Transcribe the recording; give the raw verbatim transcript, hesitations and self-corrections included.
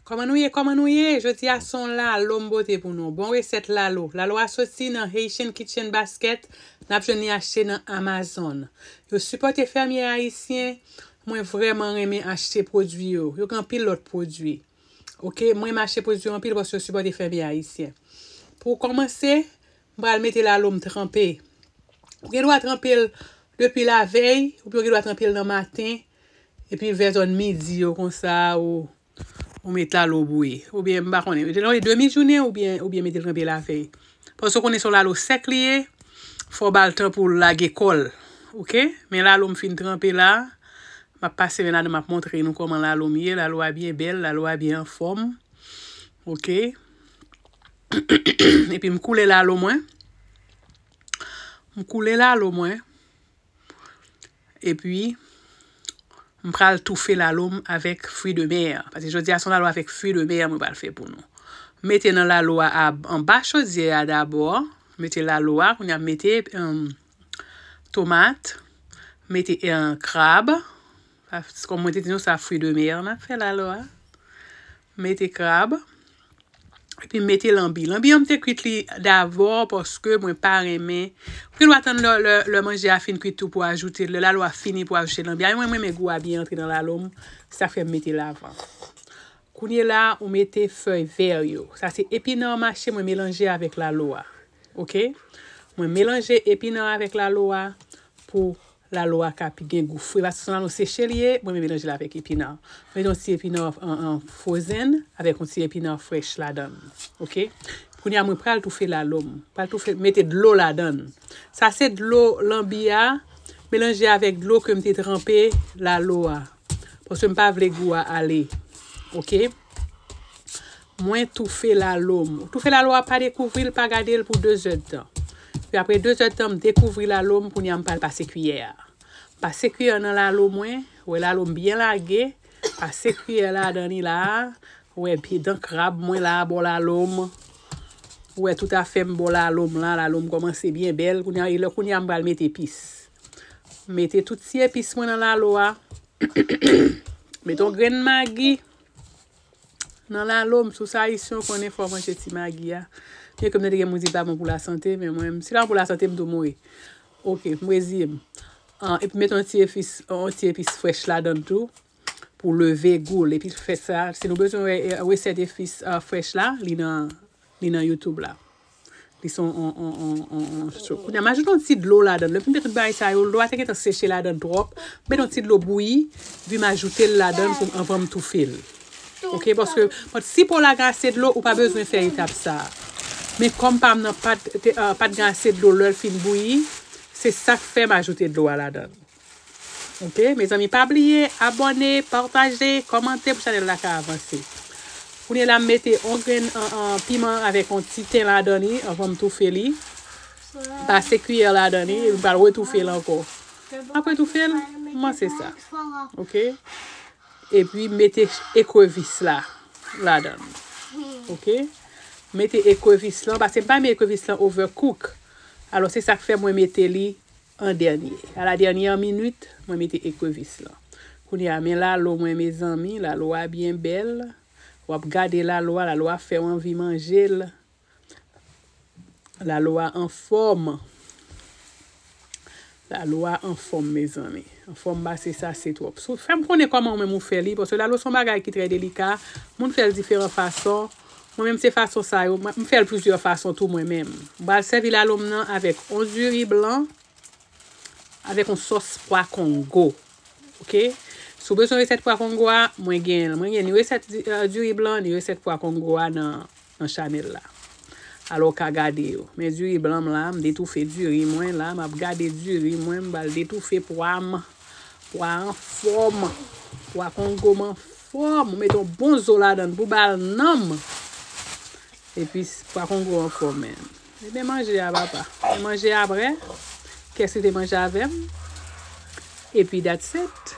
Kòman nou ye? Kòman nou ye? Jodi a se yon lalo m pote pou nou. Bon resèt lalo. Lalo a soti nan Haitian Kitchen Basket. N ap jwenn li achte nan Amazon. Yo sipòte fèmye ayisyen. Mwen vrèman renmen achte pwodui yo. Yo gen anpil lòt pwodui. Oke, mwen renmen achte pwodui yo anpil paske yo sipòte fèmye ayisyen. Pou kòmanse, m pral mete lalo m tranpe. Ou gen dwa tranpe l depi lavèy, oubyen ou gen dwa tranpe l nan maten, epi vè zòn midi yo konsa, ou, ou met lalo bouyi. Oubyen, m pa konnen, mete l nan demi jounen, oubyen, oubyen mete l tranpe lavèy. Paske w konnen se yon lalo sèk li ye, fò w ba l tan pou l lage kò l. Oke? Men lalo m fin tranpe la, m ap pase men ladan, m ap montre nou kòman lalo m ye. Lalo a byen bèl, lalo a byen anfòm. Oke? Epi m koule lalo mwen. M koule lalo mwen. Epi, m pral toufe lalo m avèk fwi de mè. Paske jodi a se yon lalo avèk fwi de mè mwen pral fè pou nou. Mete nan lalo a, a, anba chodyè a dabò. Mete lalo a, kounye a m mete, em, tomat. Mete, em, krab. Sa, kòm mwen te di nou, sa fwi de mè n ap fè lalo a. Mete krab. Epi m mete lanbi. Lanbi an, m te kwit li davò paske mwen pa renmen. Ou gen dwa tann lè, lè, lè manje a fin kwit tou pou ajoute l. Lè lalo a fini pou ajoute lanbi a. Mwen, mwen renmen gou a byen antre nan lalo m. Sa fè m mete l avan. Kounye la, ou mete fèy vè yo. Sa se epinan mache mwen melanje avèk lalo a. Oke? Mwen melanje epinan avèk lalo a pou lalo a ka pi gen gou fre. Paske se yon lalo seche li ye, mwen menm melanje l avèk epinan. Mwen mete yon ti epinan an, an frozen avèk yon ti epinan frèch ladan l. Oke? Kounye a, mwen pral toufe lalo m. Pral toufe, mete dlo ladan l. Sa se dlo lanbi a, melanje avèk dlo ke m te tranpe lalo a. Paske m pa vle gou a ale. Oke? Mwen toufe lalo m. Toufe lalo a, pa dekouvri l, pa gade l pou de zèdtan. Epi apre de zèdtan, m dekouvri lalo m, kounye a m pral pase kiyè a. Pase kiyè nan lalo mwen, wè lalo m byen lage, pase kiyè ladan li la, wè pye dan krab mwen la bò lalo m. Wè tout afè m bò lalo m la, lalo m kòmanse byen bèl. Kounye a, e lè kounye a m pral mete epis. Mete tout ti epis mwen nan lalo a. Mete yon grenn magi nan lalo m. Sou sa, ayisyen, w konnen fò w manje ti magi a. Byen ke m tande gen moun di l pa bon pou lasante, men mwen, si l pa bon pou lasante, m tou mouri. Oke, m reziye m. Ah, epi mete yon ti epis, yon ti epis frèch ladan l tou, pou leve gou l. Epi fè sa, si nou bezwen wè, eh, resèt epis, ah, frèch la, li nan, li nan YouTube la. Li se yon, yon, yon, yon, yon, yon cho. Kounye a, m ajoute yon ti dlo ladan l. Lè m fin mete tout bagay sa yo, dlo a te gentan seche ladan l twòp. M mete yon ti dlo bouyi, epi m ajoute l ladan l pou, anvan m toufe l. Oke, paske, but, si po w la gen ase dlo, ou pa bezwen fè etap sa a. Men kòm pa m nan pa t, te, ah, pa t gen ase dlo lè l fin bouyi, se sa k fè m ajoute dlo a ladan l. Oke, mezanmi, pa bliye abòne, pataje, kòmante pou chanèl la ka avanse. Kounye a la, m mete yon grenn, an, an, piman avèk yon ti ten ladan li, anvan m toufe li. Pase kiyè ladan li, epi m pral retoufe l ankò. M ap retoufe l, m kòmanse sa. Oke? Epi m mete ekrevis la, ladan l. Oke? M mete ekrevis lan, paske m pa renmen ekrevis lan overcook. Alò, se sa k fè mwen mete li an dènye. A la dènyè minit, mwen mete ekrevis lan. Kounye a, men lalo mwen, mezanmi, lalo a byen bèl. W ap gade lalo a, lalo a fè w anvi manje l. Lalo a anfòm. Lalo a anfòm, mezanmi. Anfòm, pase sa, se twòp. Sou, fè m konnen kòman ou menm ou fè li, paske lalo se yon bagay ki trè delika. Moun fè l diferan fason. Mwen menm, se fason sa yo. Mwen, m fè l plizyè fason tou, mwen menm. M pral sèvi lalo m nan avèk yon diri blan, avèk yon sòs pwa kongo. Oke? Si w bezwen resèt pwa kongo a, mwen gen, mwen gen ni resèt di-, eh, diri blan, ni resèt pwa kongo a nan, nan chanèl la. Alò, w ka gade yo. Men diri blan m la, m detoufe diri mwen la, m ap gade diri mwen, m pral detoufe pwa m. Pwa anfòm. Pwa kongo m anfòm. Ou mete yon bon zo ladan l pou ba l nanm. Epi, pwa kongo anfòm, men. Ebyen, manje a, papa. Men manje a apre. Kiyès ki te manje avè m? Epi, that's it.